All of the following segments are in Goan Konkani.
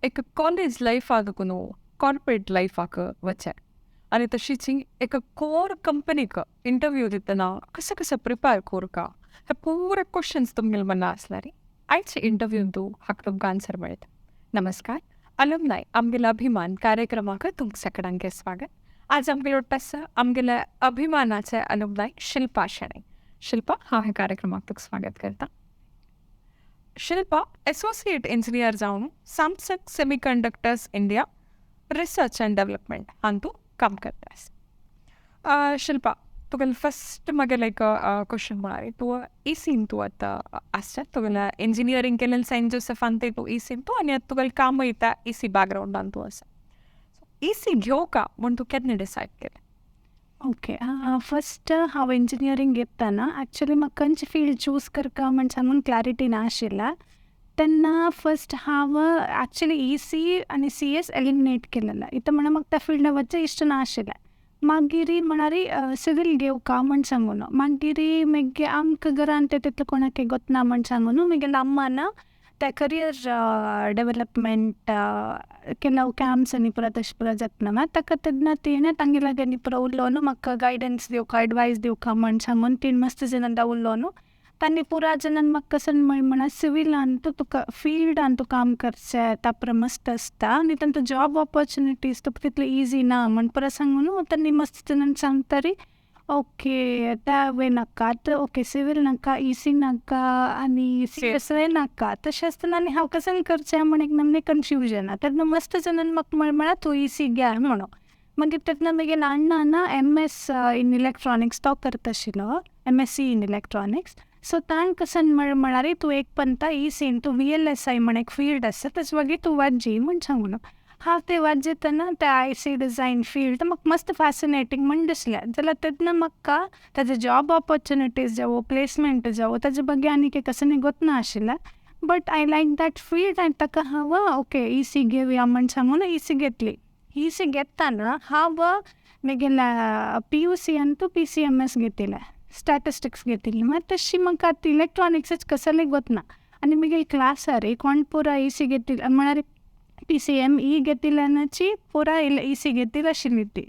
एक कॉलेज लायफाक न्हू कॉर्पोरेट लायफाक वचे आनी तशीच एक कोर कंपनीक इंटरव्यू दितना कशें कशें प्रिपेर कोरका, हे पुरे क्वेश्चन्स तुमगेले मना आसल्यार आयचे इंटरव्यून तूं हाका तुमकां आन्सर मेळटा. नमस्कार, अलुमनाय आमगेलो अभिमान कार्यक्रमाक तुमकां सगळ्यांक स्वागत. आज आमगेलो आसा आमगेल्या अभिमानाचे अलुमनाय शिल्पा शेणै. शिल्पा, हांव ह्या कार्यक्रमाक तुका स्वागत करता. शिल्पा एसोसिएट इंजिनियर जावन Samsung semiconductors India research and development हातूंत काम करता. शिल्पा, तुगेलें फस्ट म्हगेलें एक क्वेश्चन म्हळ्यार तूं इसीन तूं आतां आसता, तुगेलें इंजिनियरींग केलें सेंट जोसेफान, ते तूं इसीन तूं आनी आतां तुगेलें काम वयता इसी बॅकग्रावंडान तूं आसा. इसी घेवका म्हूण तूं केन्ना डिसायड केलें? ओके, फस्ट हांव इंजिनियरींग घेतना एक्चुली म्हाका खंयची फील्ड चूज करका म्हण सांगून क्लॅरिटी नाशिल्ला. तेन्ना फस्ट हांव एक्चुली इसी आनी सी एस एलिमिनेट केलेलें. इतलें म्हणल्यार म्हाका त्या फिल्डान वचचें इश्ट नाशिल्लें. मागीर म्हळ्यार सिवील घेवका म्हण सांगून, मागीर मागीर आमकां घरान तें तितलें कोणाक गोतना म्हण सांगून मागीर अम्मान ते करियर डेवलपमेंट ಕೆಲವು ಕ್ಯಾಂಪ್ಸ್ आनी पुरा तशें पुरा जाता ताका तेन्ना तिणें तांगे लागीं पुरा उलोवन म्हाका गायडन्स दिवका, एडवायस दिवका म्हण सांगून तिणें मस्त जाणां उलोवन तांणी पुरा जाणान म्हाका कशें म्हळ्यार सिविलान तुका फिल्डान तूं काम करचें तापर मस्त आसता आनी तांकां जॉब ऑपॉर्चुनिटीज तुका तितले इजी ना म्हण पुरा सांगून तांणी मस्त जाणान सांगतरी ओके त्या वे नाका आतां, ओके सिवील नाका, इसी नाका आनी सी एस नाका. तशें आसतना आनी हांव कशें करचें म्हण एक नमने कन्फ्युजन. तेन्ना मस्त जाणान म्हाका म्हळ्यार तूं इसी घे म्हणून. मागीर तेन्ना मागीर अण्णा ना एम एस इन इलेक्ट्रॉनिक्स तो करता आशिल्लो, एमएससी इन इलेक्ट्रॉनिक्स. सो तांकां कशें म्हळ्यार तूं एक पंता इसीन तूं वीएलएसआय म्हण एक फील्ड आसा, तेजे मागीर तूं वाजी म्हण सांगून. हांव तें वाजयतना ते आयसी डिझायन फील्ड म्हाका मस्त फॅसिनेटींग म्हण दिसलें. जाल्यार तेन्ना म्हाका ताजे जॉब ऑपॉर्चुनिटीज जावं, प्लेसमेंट जावं, ताजे ಬಗ್ಗೆ आनी कसलें गोत आशिल्लें, but I like that field आनी ताका हांव ओके इसी घेवया म्हण सांगून इसी घेतली. इसी घेतना हांव म्हगेल्या पीयूसी अंतू पीसीएमएस घेतिल्लें, स्टॅटिस्टिक्स घेतिल्लें. मागीर तशी म्हाका आतां इलेक्ट्रॉनिक्सच कसलें गोतना आनी म्हगेले क्लासार कोण पुरा इसी घेतिल्ले, म्हळ्यार पीसीएमई घेतिल्ल्यानाची पुरा इसी घेतिल्ली आशिल्ली ती.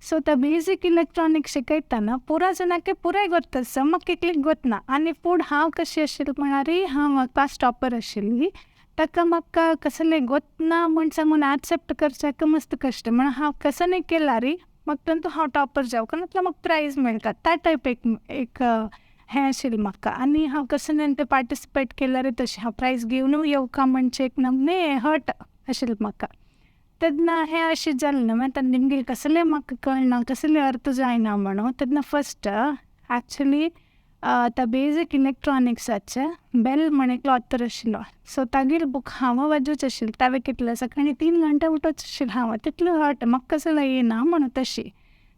सो ते बेजीक इलेक्ट्रॉनिक्स शिकयतना पुरा जाणांक पुराय गोत आसा, म्हाका एकलीक गोतना. आनी पूण हांव कशी आशिल्लें म्हळ्यार हांव क्लास टॉपर आशिल्ली. ताका म्हाका कसलें गोतना म्हण सांगून एक्सेप्ट करच्याक मस्त कश्ट. म्हण हांव कसं नाही केला रे म्हाका तातूंत हांव टॉपर जावं नातल्यार म्हाका प्रायज मेळटा, त्या टायप एक एक हें आशिल्लें म्हाका. आनी हांव कसं तें पार्टिसिपेट केल्यार तशें हांव प्रायज घेवन येवका म्हणचें एक नमने हट आशिल्लें म्हाका. तेन्ना हें अशें जालें न्हू, मागीर तेन्ना कसलें म्हाका कळना, कसलें अर्थ जायना म्हणून तेन्ना फस्ट एक्चुली त्या बेजीक इलेक्ट्रॉनिक्साचे बेल म्हण एकलो ऑथर आशिल्लो, सो तागेलो बूक हांव वाजोवचें आशिल्लें. तांवें कितलें सकाळीं 3 घंटे उठोवचें आशिल्लें हांव, तितलें हट म्हाका कसलें येना म्हणून. तशी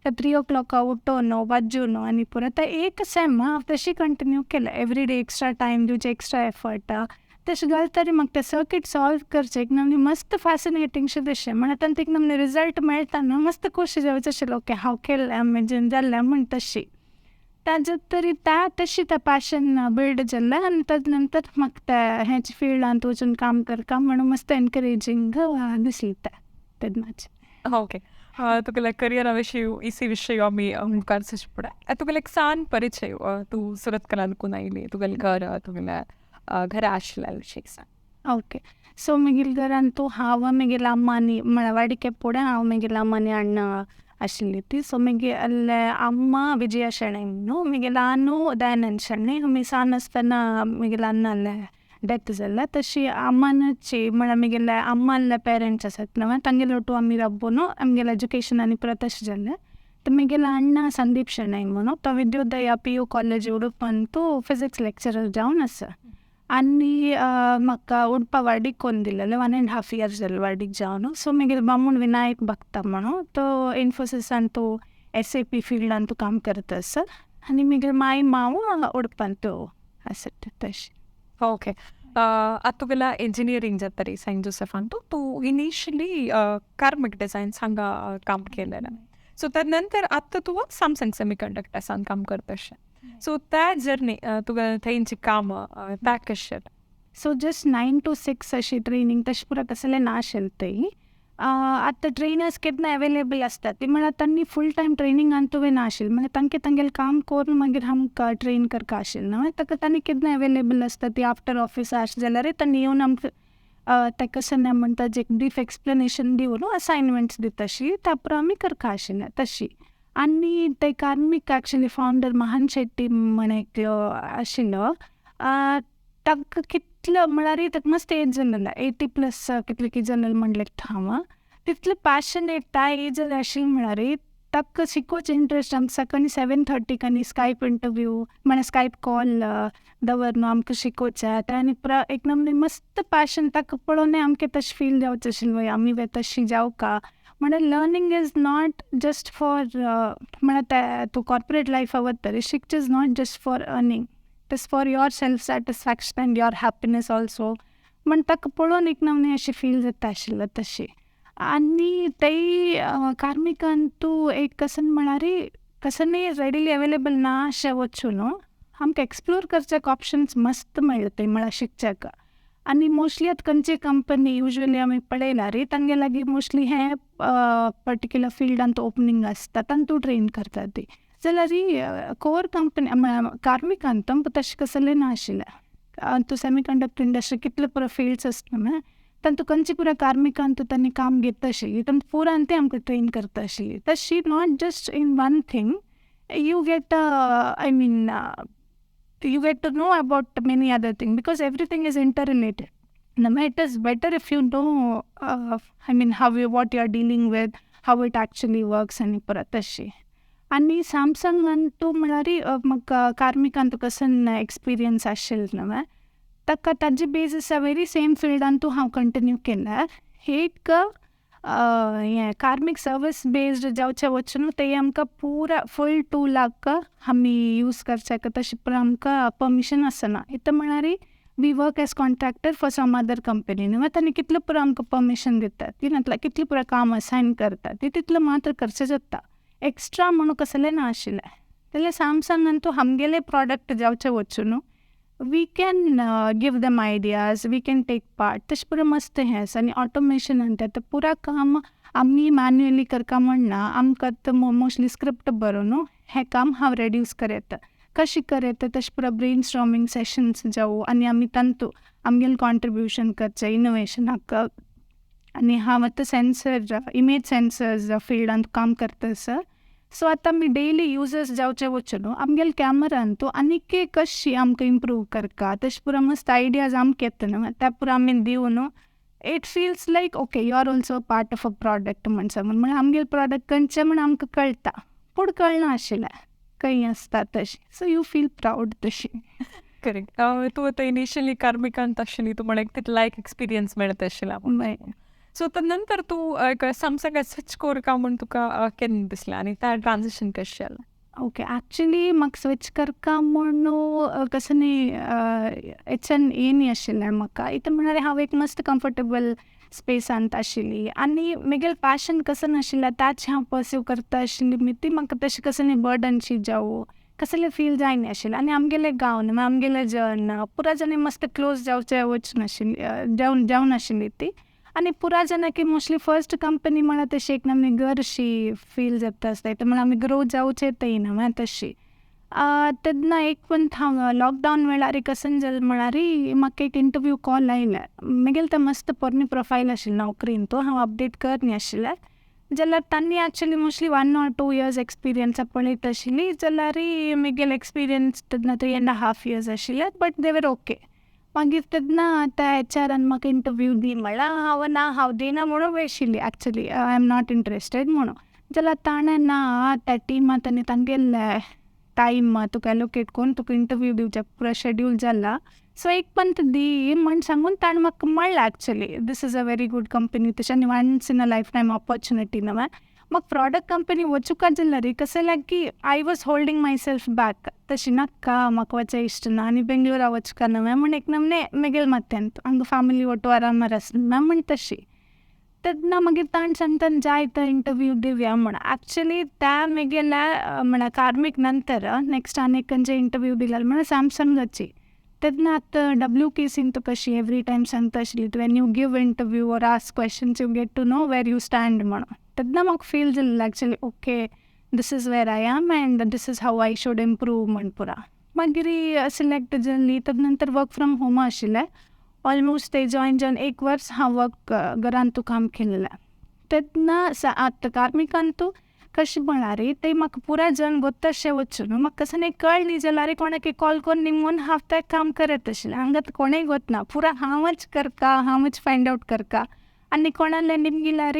त्या 3 ओ क्लॉका उठोवन वाजून आनी पुरो ते एक सेम हांव तशी कंटिन्यू केलें. एवरी डे एक्स्ट्रा टायम दिवचें, एक्स्ट्रा एफर्ट तशें घालतरी तरी म्हाका तें सर्कीट सॉल्व करचें एक नमूने मस्त फॅसिनेटींग शें दिसलें. म्हणल्यार तांकां एक नमूने रिजल्ट मेळटा न्हू, मस्त खोशी जावचें आशिल्लें, ओके हांव केलें म्हजें जालें म्हण. तशी ताजे तरी त्या तशी तें पॅशन बिल्ड जालें आनी ताजे नंतर म्हाका त्या हेच फिल्डांत वचून काम करता म्हणून मस्त एनकरेजींग दिसलें तें तेन्नाचें. ओके, तुगेल्या करियरा विशीं, इसी विशीं आमी मुखार सरचे पडटा. तुगेलो एक सान परिचय, तूं सुरतकलान कोण आयली, तुगेलें घर, तुगेल्या घरा आशिल्ल्या विशीं सांग. ओके, सो म्हगेल्या घरान तूं हांव, म्हगेल्या अम्मा आनी म्हळ्यार वाडिके फुडें हांव, म्हगेल्या अम्मा आनी अण्णा आशिल्ली ती. सो म्हगेले अम्मा विजया शेणै म्हणून, म्हगेलो अण्णू दयानंद शेणै. आमी सान आसतना म्हगेल्या अण्णाले डेथ जालें. तशी अम्मानची म्हळ्यार म्हगेले अम्माले पेरंट्स आसात न्हू, तांगेले ओटू आमी राबून आमगेलें एज्युकेशन आनी पुरो तशें जालें. तर म्हगेलो अण्णा संदीप शेणै म्हणून, तो विद्योदया पीयू कॉलेज उडुपांतू फिजिक्स लेक्चरर जावन आसा. आनी म्हाका उडपा वार्डीक कोन्न दिलेलें, 1.5 इयर्स जालें वार्डीक जावन. सो म्हगेलो बामूण विनायक भक्ता म्हणून, तो इन्फोसिसान तो एसएपी फिल्डान काम करता आसा. आनी म्हगेलो माय माव उडपांत आसा तशें. ओके, आतां तुगेल्या इंजिनियरींग जाता सेंट जोसेफान, तूं तूं इनिशियली कार्मिक डिझायन्स हांगा काम केलेलें. सो त्या नंतर आतां तूं सॅमसंग सेमी कंडक्टर्सान काम करता अशें. सो त्या जर्नी, तुगेलें थंयचें काम त्या कशें? सो जस्ट 9 to 6 अशी ट्रेनिंग तशें पुरो कसलें नाशिल्लें ती. आतां ट्रेनर्स केन्ना अवेलेबल आसतात ती, म्हळ्यार तांणी फूल टायम ट्रेनिंग तुवें नाशिल्लें, म्हळ्यार तांकां तांगेलें काम करून मागीर आमकां ट्रेन करपा आशिल्लें न्हय. ताका तांणी केन्ना अवेलेबल आसता ती, आफ्टर ऑफीस आस जाल्यार तांणी येवन आमकां ताका कशें म्हणटा जे ब्रीफ एक्सप्लेनेशन दिवन असायनमेंट्स दिता अशी, त्या पुरो आमी करपा आशिल्लें तशी. आनी ते कार्मीक एक्चुली फावंडर महान शेट्टी म्हण एकलो आशिल्लो. ताका कितलो म्हळ्यार ताका मस्त एज जालेलो, 80+ कितले कितें जालेलें म्हणलें हांव. तितले पॅशनेट त्या एजार आशिल्लें, म्हळ्यार ताका शिकोवचें इंट्रस्ट. आमकां सकाळीं 7:30 आनी स्कायप इंटरव्यू, म्हळ्यार स्कायप कॉल दवरन आमकां शिकोवचें. आनी एक नमूने मस्त पॅशन ताका पळोवन आमकां तशें फील जावचें आशिल्लें, आमी बी तशी जावका. म्हळ्यार learning is not just for, म्हळ्यार तूं कॉर्पोरेट लायफा वतरी शिकचें is not just for earning, it is for your self satisfaction and your happiness also म्हण ताका पळोवन एक नमूने अशें फील जाता आशिल्लें तशें. आनी तेय कार्मिकान तूं एक कसन म्हळ्यार कसनी रेडिली अवेलेबल ना अशें वचून न्हू, आमकां एक्सप्लोर करच्याक ऑप्शन्स मस्त मेळ्ळे थंय, म्हळ्यार शिकच्याक. आनी मोस्टली आतां खंयची कंपनी युजली आमी पळयला रे, तांगे लागीं मोस्टली हें पर्टिक्युलर फिल्डांत ओपनींग आसता, तांतू ट्रेन करता ती. जाल्यार कोर कंपनी म्हळ्यार कार्मिकान आमकां तशें कसलें नाशिल्लें. तूं सेमी कंडक्टर इंडस्ट्री कितले पुरो फिल्ड्स आसता न्हू, तांतू खंयचे पुरो कार्मिकान तूं तांणी काम घेता आशिल्ली, तांकां पुरान ते आमकां ट्रेन करता आशिल्ली तशी. Not just in one thing you get, I mean, you get to know about many other things because everything is interrelated. Now, it is better if you know, I mean, how you, what you are dealing with, how it actually works. आनी परत तशी आनी सॅमसंगान तूं म्हळ्यार म्हाका कार्मिकान तुका कसन एक्सपिरियन्स आशिल्लो न्हू, ताका ताजे बेजीस वेरी सेम फिल्डान तूं हांव कंटिन्यू केलें. एक हें कार्मीक सर्वीस बेस्ड जावचें वचून ते आमकां पुरा फूल 2 लाख आमी यूज करच्याक तशें पुरो आमकां पर्मिशन आसना. इतलें म्हळ्यार we work as contractor for some other company न्हू, तांणी कितलें पुरो आमकां पर्मिशन दितात ती, नातल्यार कितलें पुरो काम असायन करतात ती, तितलें मात्र करचें जाता, एक्स्ट्रा म्हणून कसलें ना आशिल्लें. जाल्यार सॅमसंगान तूं आमगेलें प्रोडक्ट जावचें वचून we can give them ideas, we can take part, तशें पुरो मस्त हें आसा. आनी ऑटोमेशन आनी तें पुरा काम आमी मॅन्युअली करता म्हणना, आमकां आतां मोस्टली स्क्रिप्ट बरोवन हें काम हांव रेड्यूस कर येता. कशें कर येता तशें पुरो ब्रेन स्टॉर्मिंग सेशन्स जावं आनी आमी तांतू आमगेलें कॉन्ट्रिब्युशन करचें इनोवेशनाक. आनी हांव आतां सेन्सर, इमेज सेन्सर्स फिल्डांत काम करता आसा. सो आतां आमी डेली युजर्स जावचे वचून न्हू, आमगेले कॅमरान तूं आनीक कशी आमकां इम्प्रूव करका तशें पुरो मस्त आयडियाज आमकां येता न्हू, त्या पुरो आमी दिवन it feels like, okay, you are also part of a product म्हण सांगून. म्हळ्यार आमगेलें प्रोडक्ट खंयचें म्हण आमकां कळटा, पूण कळना आशिल्लें खंय आसता तशें. सो you feel proud तशी. करेक्ट. तूं आतां इनिशियली कार्मिकांत आशिल्ली, तूं म्हळें तितलो लायक एक्सपिरियन्स मेळत आशिल्ला. सो तर नंतर तूं सॅमसंगाक स्विच करका म्हूण तुका केन्ना दिसलें आनी त्या ट्रान्झिशन कशें जालें? ओके, एक्चुली म्हाका स्विच करका म्हूण कसं न्ही हेच्यान येनी आशिल्लें म्हाका. इतलें म्हळ्यार हांव एक मस्त कम्फर्टेबल स्पेसांत आशिल्ली आनी म्हगेलें पॅशन कसं नाशिल्लें ताच हांव पर्स्यू करता आशिल्ली. ती म्हाका तशें कसं न्ही बर्डनशी जावं कसलें फील जायना आशिल्लें. आनी आमगेलें गांव न्हू, आमगेलें जन पुरा जाणां मस्त क्लोज जावचें वचनाशिल्ली, जावन जावनाशिल्ली ती. आनी पुरा जाणां की मोस्टली फर्स्ट कंपनी म्हळ्यार तशी एक नवी घरशी फील जाता आसता, म्हळ्यार आमी ग्रो जावचें थंय न्हू तशी. तेन्ना एक पण हांव लॉकडावन वेळार कशें जालें म्हळ्यार म्हाका एक इंटरव्यू कॉल आयलें. म्हगेलें तें मस्त पोरणी प्रोफायल आशिल्लें नोकरीन, तो हांव अपडेट करनी आशिल्लें. जाल्यार तांणी actually mostly 1 or 2 years experience पळयत आशिल्ली, जाल्यार म्हगेलें एक्सपिरियन्स तेन्ना 3.5 years आशिल्लें, but they were okay. मागीर तेन्ना त्या एचआरान म्हाका इंटरव्यू दी म्हळ्यार हांव ना, हांव दिना म्हणून बशिल्ली, actually I am not interested म्हणून. जाल्यार ताणें ना, त्या टिमांत आनी तांगेले टायम तुका एलोकेट करून तुका इंटरव्यू दिवचें पुरो शेड्यूल जाला, सो एक पंत दी म्हण सांगून ताणें म्हाका म्हणलें, actually this is a very good company तशें आनी once in a life time opportunity न्हू. म्हाका प्रॉडक्ट कंपनी वचूंक जाल्यार कसं लायक की I was holding myself back, तशी नाका, म्हाका वचूं इश्ट ना आनी बेंगलोरा वचका न्हू म्हण एक नमने म्हगेले मत्यांत, हांगा फॅमिली ಒಟ್ಟು आरामार आसना म्हण तशी. तेन्ना मागीर ताणें सांगता जाय तो इंटरव्यू दिवया म्हण. एक्चुली त्या म्हगेल्या म्हळ्यार कार्मीक नंतर नेक्स्ट आनी खंयचे इंटरव्यू दिलेलो म्हळ्यार सॅमसंगाची. तेन्ना आतां डब्ल्यू केसीन तुका कशी एवरी टायम सांगता आशिल्ली, when you give interview or ask questions you get to know where you stand म्हणून. तेन्ना म्हाका फील जालें actually, okay, this is where I am and this is how I should improve म्हण पुरा. मागीर सिलेक्ट जाली. तद नंतर वर्क फ्रॉम होम आशिल्लें. ऑलमोस्ट ते जॉयन जावन एक वर्स हांव वर्क घरांतू काम केलेलें. तेन्ना आतां कार्मिकांतू कशें म्हळ्यार ते म्हाका पुराय जण गोत्तशें वचून न्हू, म्हाका कसं कळ्ळी जाल्यार कोणाक कॉल करून निमून हांव तें काम करत आशिल्लें. हांगा कोणूय गोतना, पुरा हांवच करता, हांवच फायंड आवट करता. आनी कोणाले निमगिल्यार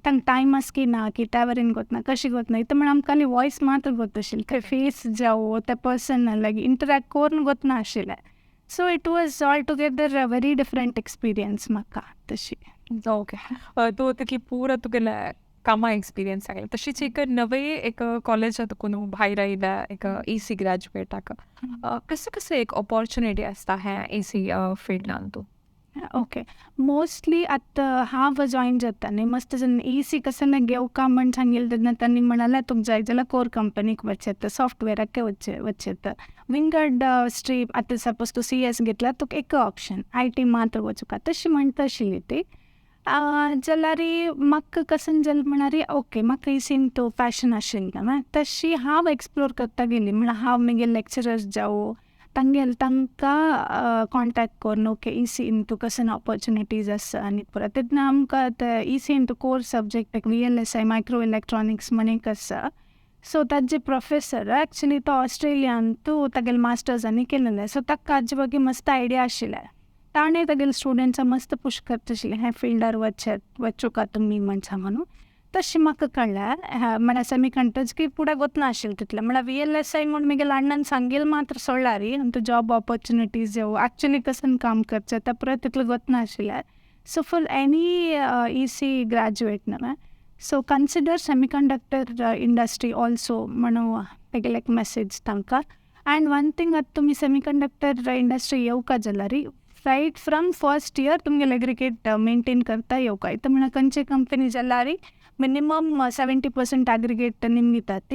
तांकां टायम आसा की ना, की त्या वरेन गोतना, कशें गोतना. इतलें म्हळ्यार आमकां खाली वॉयस मात्र गोत आशिल्लें, थंय फेस जावं त्या पर्सन लागीं इंटरेक्ट करून गोतना आशिल्लें. So it was altogether a very different experience म्हाका तशी. ओके, तूं तितली पुरा तुगेले कामा एक्सपिरियन्स सांगलें. तशीच एक नवे एक कॉलेजात तुका भायर आयल्या एक ई सी ग्रॅज्युएटाक कसं कसं एक ऑपॉर्च्युनिटी आसता हें ई सी फिल्डान तूं? ओके, मोस्टली आतां हांव जॉयन जाता न्ही, मस्त जण ई सी कसं घेवका म्हण सांगिल्लें तेन्ना तांणी म्हणालें तुका जाय जाल्यार कोर कंपनीक वचत, सॉफ्टवेराक वचचें वचत, विंगड स्ट्रीम. आतां सपोज तूं सी एस घेतल्यार तुका एक ऑप्शन I T मात्र वचूंक, तशी म्हणटा आशिल्ली ती. जाल्यार म्हाका कशें जालें म्हळ्यार, ओके, म्हाका ई सीन तो पॅशन आशिल्लें, तशी हांव एक्सप्लोर करता गेली. म्हळ्यार हांव म्हगे लेक्चरर्स जावं तांगेले तांकां कॉन्टेक्ट करून, ओके, ई सीन तुका कशें ऑपॉर्चुनिटीज आसा. आनी पुरो तेन्ना आमकां ते ई सीन कोर सब्जेक्ट एक VLSI micro electronics म्हण एक आसा. सो ताजे प्रोफेसर एक्चुली तो ऑस्ट्रेलियांतू तागेले मास्टर्स आनी केलेलें, सो ताका हाजे ಬಗ್ಗೆ मस्त आयडिया आशिल्लें. ताणें तागेले स्टुडंट्सां मस्त पुश करता आशिल्लें, ह्या फिल्डार वचत वचूका तुमी म्हण सांगून. तशें म्हाका कळ्ळें. म्हळ्यार सेमी कंडक्टर्स की फुडें गोतना आशिल्लें तितलें. म्हळ्यार वी एल एस I म्हूण म्हगेल्या अण्णान सांगिल्लें मात्र सोडल्यार आनी जॉब ऑपॉर्चुनिटीज एक्चुली कशें काम करचें तें परत तितलें गोतना आशिल्लें. So for any EC graduate न्हू, so consider semiconductor industry also म्हणून तेगेले एक मेसेज तांकां. अँड वन थिंग, आतां तुमी सेमी कंडक्टर इंडस्ट्री येवका जाल्यार रायट फ्रॉम फर्स्ट इयर तुमगेले एग्रिगेट मेंटेन करता येवका. इतलें म्हळ्यार खंयचे कंपनी जाल्यार मिनिमम 70% एग्रिगेट निमगितात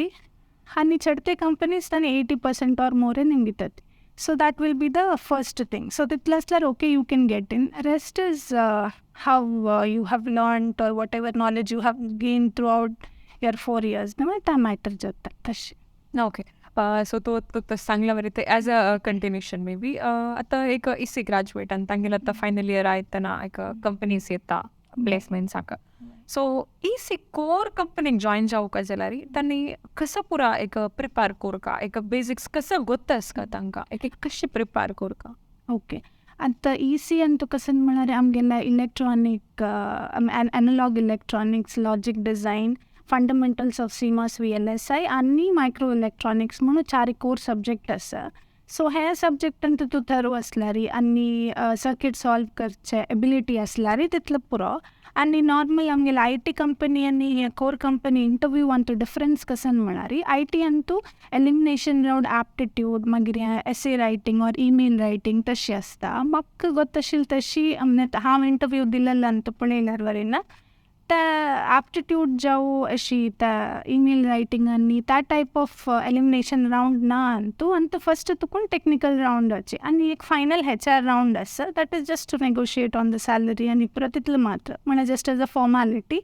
आनी चडते कंपनीज तांणी 80% ऑर मोर निमगितात. So that will be the first thing. So तितलें आसल्यार okay, you can get in. Rest is how you have learned or whatever knowledge you have gain throughout your 4 years मागीर ते मॅटर जाता तशें. ओके, सो तूं तूं सांगला बरें ते as a continuation may be. आतां एक ई सी ग्रॅज्युएट आनी तांगेले आतां फायनल इयर आयतना एक कंपनीज येता प्लेसमेंट्साक. सो ई सी कोर कंपनीक जॉयन जावका जाल्यार तांणी कसो पुरा एक प्रिपेर कोरका, एक बेसिक्स कसो गोत्ता आसता तांकां, एक कशें प्रिपेर कोरका? ओके, आतां ई सी अंतू कशें म्हळ्यार आमगेले electronic, analog electronics, logic design, fundamentals of CMOS VLSI आनी मायक्रो इलेक्ट्रॉनिक्स म्हणून चार कोर सब्जेक्ट आसा. सो हे सब्जेक्टान तूं थरो आसल्यार आनी सर्कीट सॉल्व करचे एबिलिटी आसल्यार तितलो पुरो. आनी नॉर्मल आमगेले I T company आनी कोर कंपनी इंटरव्यू अंतू डिफरन्स कशें म्हळ्यार, I T Antu elimination round, aptitude, मागीर essay writing or email writing तशी आसता. म्हाका गोत्ता आशिल्ली तशी हांव इंटरव्यू दिलेलो अंतू पळयल्यार वरेन ते एप्टिट्यूड जावं अशी त्या ईमेल रायटींग आनी त्या टायप ऑफ एलिमिनेशन रावंड ना अंतू. अंतू फर्स्ट तुका टेक्निकल रावंड वचे आनी एक फायनल एच आर रावंड आसा, that is just to negotiate on the salary आनी परत तितलें मात्र, म्हळ्यार जस्ट एज अ फॉर्मालिटी.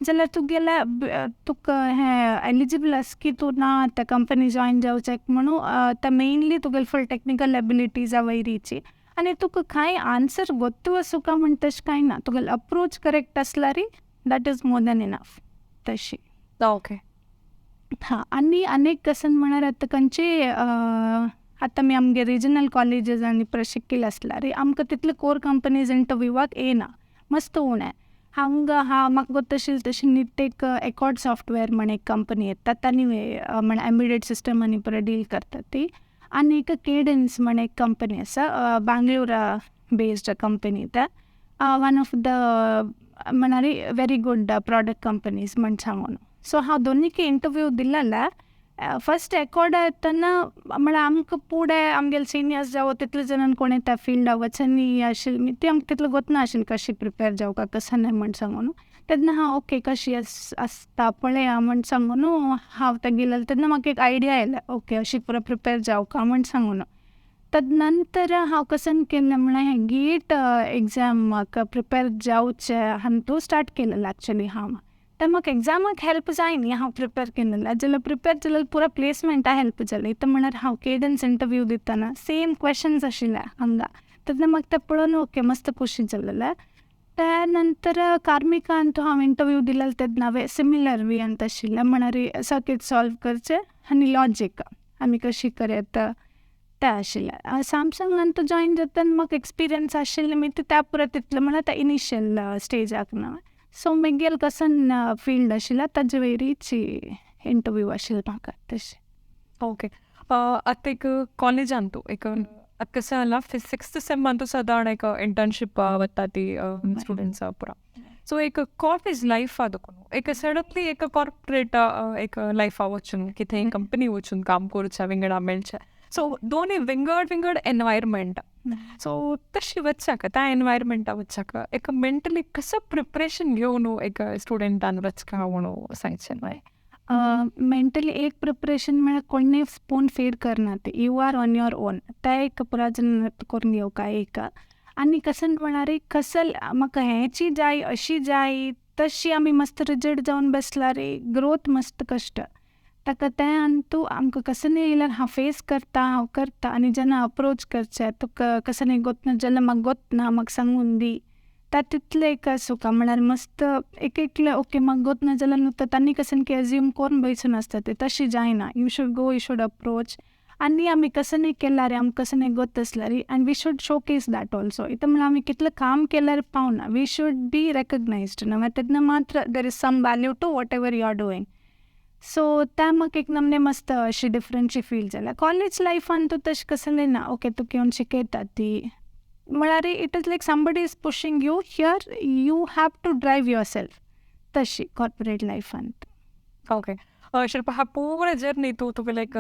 जाल्यार तुगेले तुका हें एलिजिबल आसा की तूं ना त्या कंपनी जॉयन जावचें म्हणून ते मेनली तुगेले फूल टेक्निकल एबिलिटीजा वयरीची. आनी तुका कांय आन्सर गोत्तू आसूं म्हण तशें कांय ना, तुगेलो अप्रोच करेक्ट आसल्यार that is more than enough तशी. हां, आनी आनीक कशें म्हळ्यार आतां खंयचे आतां आमी आमगे रिजनल कॉलेजीस आनी शिकिल्ले आसल्यार आमकां तितले कोर कंपनीज इंटरव्यूवाक येना, मस्त उणें. हांगा हांव म्हाका गोत्ता आशिल्लें तशें निट एक एकॉर्ड सॉफ्टवेअर म्हण एक कंपनी येता, तांणी म्हळ्यार एम्बेडेड सिस्टम आनी पुरो डील करता ती. आनी एक केडन्स म्हण एक कंपनी आसा, बेंगलोरा बेस्ड कंपनी ते, वन ऑफ the म्हळ्यार व्हेरी गूड प्रॉडक्ट कंपनीज म्हण सांगून. सो हांव दोनीकय इंटरव्यू दिलेले. फर्स्ट एकॉर्ड येतना म्हळ्यार आमकां फुडें आमगेले सिनियर्स जावं तितले जाणां कोणी त्या फिल्डा वचनी आशिल्ली ती आमकां तितलें गोतना आशिल्लें कशी प्रिपेर जावका कशें न्हय म्हण सांगून. तेन्ना हांव ओके कशी आसता पळया म्हण सांगून हांव तें गेलेलें. तेन्ना म्हाका एक आयडिया आयलें, ओके, अशी पुरो प्रिपेर जावका म्हण सांगून. तद नंतर हांव कसन केलें म्हळ्यार हें गेट एग्जामाक प्रिपेर जावचें अंतू स्टार्ट केलेलें एक्चुली हांव. ते म्हाका एग्जामाक हेल्प जाय न्ही, हांव प्रिपेर केलेलें जाल्यार प्रिपेर जाल्यार पुरो प्लेसमेंटा हेल्प जालें. इतलें म्हळ्यार हांव केडन्स इंटरव्यू दितना सेम क्वेश्चन्स आशिल्ले हांगा, तेन्ना म्हाका तें पळोवन ओके मस्त खुशी जालेलें. त्या नंतर कार्मिकांत हांव इंटरव्यू दिलेलें तेन्ना हांवें सिमिलर वे अंत आशिल्लें, म्हळ्यार सर्कीट सॉल्व करचें आनी लॉजीक आमी कशी करयता तें आशिल्लें. सॅमसंगान जॉयन जातना म्हाका एक्सपिरियन्स आशिल्लें मी त्या पुरो तितलें म्हळ्यार त्या इनिशियल स्टेजाक न्हय. सो मागीर कसन फिल्ड आशिल्लें ताजे वयरीच इंटरव्यू आशिल्लें म्हाका तशें. ओके, आतां एक कॉलेजांतू एक आतां कशें जाला, सिक्स्थ सेमांतू सादारण एक इंटर्नशीप वता ती स्टुडंट्सा पुरा. सो एक कॉलेज लायफा देखून एक सडनली एक कॉर्पोरेट एक लायफा वचून की थंय कंपनी वचून काम करूच्या, विंगडा मेळचें, सो दोनूय विंगड विंगड एनवायरमेंट. सो तशी वच्चाक, त्या एनवायरमेंटा वच्चाक एक मेंटली कसं प्रिपरेशन घेवन एक स्टुडंटान वचका म्हणून सांगचें न्हय? मेंटली एक प्रिपरेशन म्हळ्यार कोणूय स्पून फीड करना ती, you are on your own. तें एक पुराजन करून घेवका एक. आनी कसन म्हळ्यार कसल म्हाका हेंची जाय अशी जाय तशी आमी मस्त रिजिड जावन बसल्यार ग्रोथ मस्त कश्ट. ताका तें आनी तूं आमकां कसं येयल्यार हांव फेस करता, हांव करता. आनी जेन्ना अप्रोच करचें तुका कसं न्ही गोतना जाल्यार म्हाका गोतना म्हाका सांगून दी, ता तितलें एक सुखा म्हळ्यार मस्त एक एकलें ओके म्हाका गोतना जाल्यार न्हू तांणी कसन की एज्यूम करून बैसून आसता तें, तशें जायना. You should go, you should approach. आनी आमी कसं न्ही केल्यार आमकां कसं न्ही गोत आसल्यार and we should showcase that also. इतलें म्हळ्यार आमी कितलें काम केल्यार पावना, we should be recognised न्हय, तेन्ना मात्र there is some value to whatever you are doing. So त्या म्हाका एक नमने मस्त अशी डिफरंटशी फील जालें. कॉलेज लायफान तूं तशें कसलें ना, ओके तुका येवन शिकयता ती, म्हळ्यार it is like somebody is pushing you, here you have to drive yourself, तशी कॉर्पोरेट लायफान. ओके शिल्पा, हा पूर्ण जर्नी तूं तुगेलें एक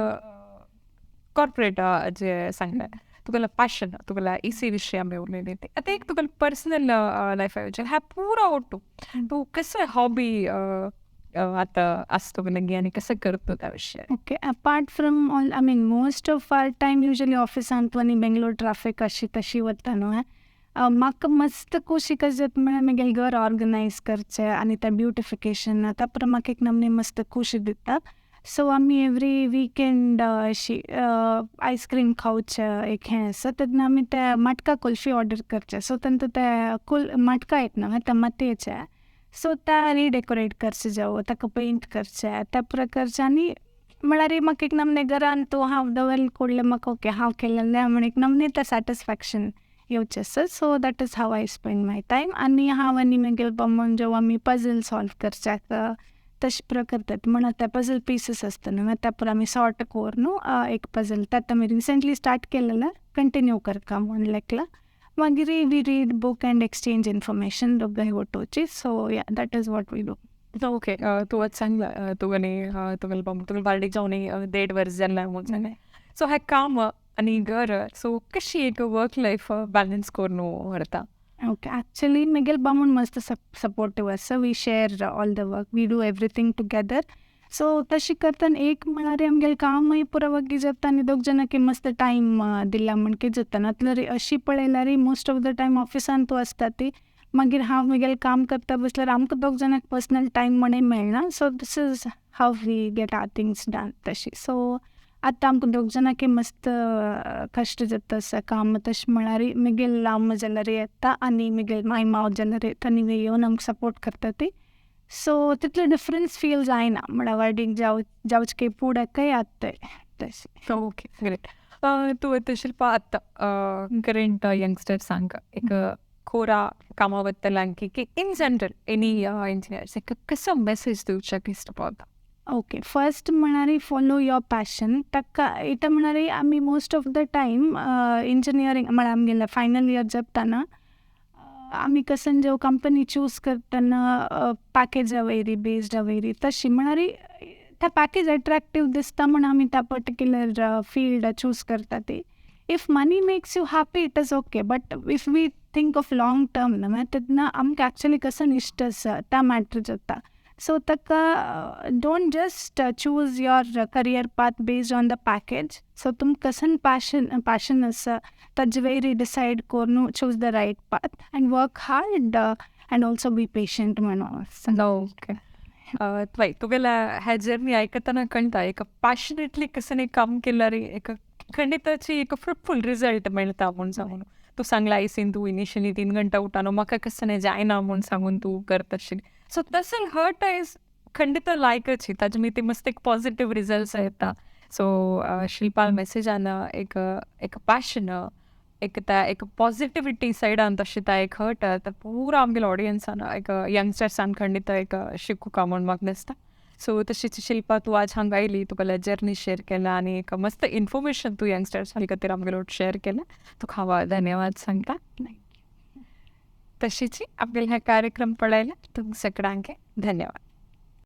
कॉर्पोरेट जे सांगलें, तुगेलें पॅशन, तुगेलें इसी विशय आमी उलयली ती, आतां एक तुगेलें पर्सनल लायफा वचून ह्या पुरो ओट्टू तूं कसं हॉबी आतां आसा तुगेलें आनी कसं करता त्या विशय? Okay, apart from all, I mean most of our time usually ऑफिसांत आनी बेंगलोर ट्राफीक अशी तशी वता न्हू. म्हाका मस्त खोशी कशें जाता म्हळ्यार म्हगेलें घर ऑर्गनायज करचें आनी तें ब्युटिफिकेशन, त्या पुरो म्हाका एक नमने मस्त खोशी दिता. सो आमी एवरी विकेंड अशी आयस्क्रीम खावचें एक हें आसा, तेन्ना आमी ते मटका कुल्फी ऑर्डर करचें. सो तेंका ते कुल मटका येता न्हू त्या मातयेचे, सो त्या रिडेकोरेट करचें जावं ताका पेंट करचें त्या पुरो करचें. आनी म्हळ्यार म्हाका एक नमने घरान तूं हांव दवरलें कोडलें म्हाका ओके हांव केलेलें म्हण एक नमने तें सॅटिस्फॅक्शन येवचें आसा. So that is how I spend my time. आनी हांव आनी म्हगेले बामण जेव आमी पजल सॉल्व करच्याक तशें पुरो करतात, म्हणून ते पजल पिसीस आसता न्हू त्या पुरो आमी सॉर्ट कर न्हू एक पजल, तें आमी रिसेंटली स्टार्ट केलेलें, कंटिन्यू करता म्हूण लेकला. मागीर we read book and exchange information दोगांय वटोवची. So yeah that is what we do. Okay, तूं आतां सांगलां तुगेली तुगेले बामण तुगेले बार्डीक जावन देड वर्स जालें म्हूण सांगलें. सो हें काम आनी घर, सो कशी एक वर्क लायफ बॅलन्स करून व्हरता? ओके, एक्चुअली म्हगेले बामण मस्त सपोर्टीव आसा. We share all the work, we do everything together. So तशें करतना एक म्हळ्यार आमगेलें कामूय पुरो वग्गी जाता आनी दोग जाणांक मस्त टायम दिला म्हणकी जाता. नातल्यार अशी पळयल्यार मोस्ट ऑफ the time ऑफिसान तूं आसता ती, मागीर हांव म्हगेलें काम करता बसल्यार आमकां दोग जाणांक पर्सनल टायम म्हणून मेळना. So this is how we get our things done तशी. सो आतां आमकां दोग जाणांक मस्त कश्ट जाता आसा काम तशें म्हळ्यार म्हगेले लांब जाल्यार येता आनी म्हगेले माय माव जाल्यार येता आनी येवन आमकां सपोर्ट करता ती. सो तितलो डिफरन्स फील जायना म्हळ्यार वाडीक जावचें पुडकय आतां तशें. Okay great. तूं आतां शिल्पा आतां करंट यंगस्टर्सांक एक कोरा कामा वतल्यांक की इन जनरल एनी इंजिनियर्स एक कसो मॅसेज दिवच्याक इश्ट पावता? ओके, फर्स्ट म्हळ्यार फॉलो your passion. ताका इतलें म्हळ्यार आमी most of the time engineering म्हळ्यार आमगेलें फायनल इयर जाताना आमी कसन जेव कंपनी चूज करतना पॅकेजा वयरी बेस्ड वयरी तशी म्हळ्यार त्या पॅकेज एट्रॅक्टीव दिसता म्हण आमी त्या पर्टिक्युलर फिल्ड चूज करता ती. If money makes you happy it is okay, but if we think of long term न्हू तेन्ना आमकां एक्चुअली कसन इश्ट आसा त्या मॅटर जाता. सो ताका don't just choose your career path based on the package. So तुमकां कसन पॅशन पॅशन आसा ताजे वयर डिसायड करून choose the right path and work hard and also be patient म्हणून. ओके, वय, तुगेल्या ह्या जर्नी आयकतना कळटा, एक पॅशनेटली कसं काम केल्यार एक खंडिताची एक फ्रुटफुल रिजल्ट मेळटा म्हूण सांगून. तूं सांगला आयसीन तूं इनिशियली 3 घंटा उठानो म्हाका कसं जायना म्हूण सांगून तूं करत आशिल्ली. सो तसं हर्ट is खंडित लायकची ताजे मागीर ते मस्त एक पॉझिटिव्ह रिजल्ट्स येता. सो शिल्पा मेसेजान एक एक पॅशन, एक त्या एक पॉझिटिव्हिटी सायडान तशें त्या एक हर्ट तर पुरा आमगेल्या ऑडियन्सान, एक यंगस्टर्सान खंडित एक शिकुका म्हूण म्हाका दिसता. सो तशीच शिल्पा, तूं आज हांगा आयली, तुगेले जर्नी शेअर केला आनी एक मस्त इन्फॉर्मेशन तूं यंगस्टर्सां खातीर आमगेलो शेअर केला, तुका हांव धन्यवाद सांगता. तशीच आपल्याला हा कार्यक्रम पळयला तुमकां सगळ्यांक धन्यवाद.